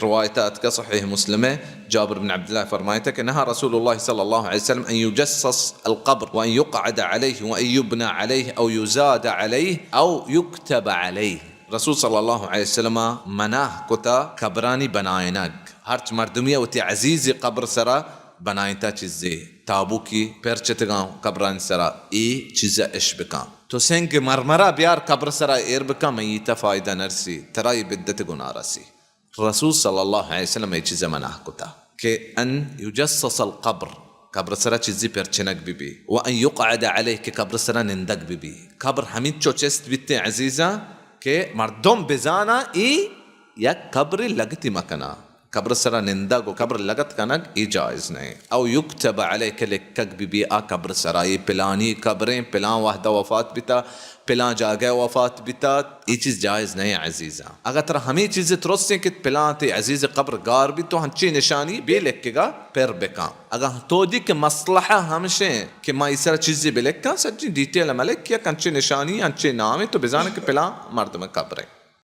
روایت اتکا صحیح مسلم ہے، جابر بن عبداللہ فرمائتا کہ نہا رسول اللہ صلی اللہ علیہ وسلم ان یجصص القبر وان یقعد علیہ وان یبنى علیہ او یزاد علیہ او یکتب علیہ۔ رسول صلی اللہ علیہ وسلم منع کتا قبرانی بنائنگ۔ ہرچ مردمی وتی عزیز قبر سرا بنائنتا چیزے، تابوکی پرچتگاں قبرانی سرا، اے چیزا اش بکاں۔ تو سنگ مرمرا بیار قبر سرا ایر بکاں، میتا فائدہ نرسی، ترا اے بدت گناہ رسی۔ رسول صلی اللہ علیہ وسلم اے چیز منع کتا کہ ان یجصص القبر، قبر سرا چیزی پرچنگ بی بی، و ان یقعد علیہ، کہ قبر سرا نندگ بی بی۔ قبر ہمینچو چست بیتے عزیزاں کہ مردم بزانا ای یک قبر لگتی مکنا۔ قبر سرا نندگ و قبر لگت کنگ ای جائز نہیں۔ او یکتب علیہ، کہ لکھگ بی بی آ قبر سرا، ای پلانی قبریں، پلان وحدہ وفات بیتا، پلان جاگہ وفات بیتا، ای چیز جائز نہیں عزیزاں۔ اگر ترا ہمیں چیز ترسیں کہ پلان تے عزیز قبر گار بی، تو ہنچی نشانی بے لکھگا پر بکاں۔ اگر تو دی کہ مصلحہ ہمشیں کہ ما ای سرا چیزی بلکھاں، سجی ڈیٹیل ملک یا کنچی نشانی، انچی نامیں، تو بزانے کہ پلان مردم قبریں۔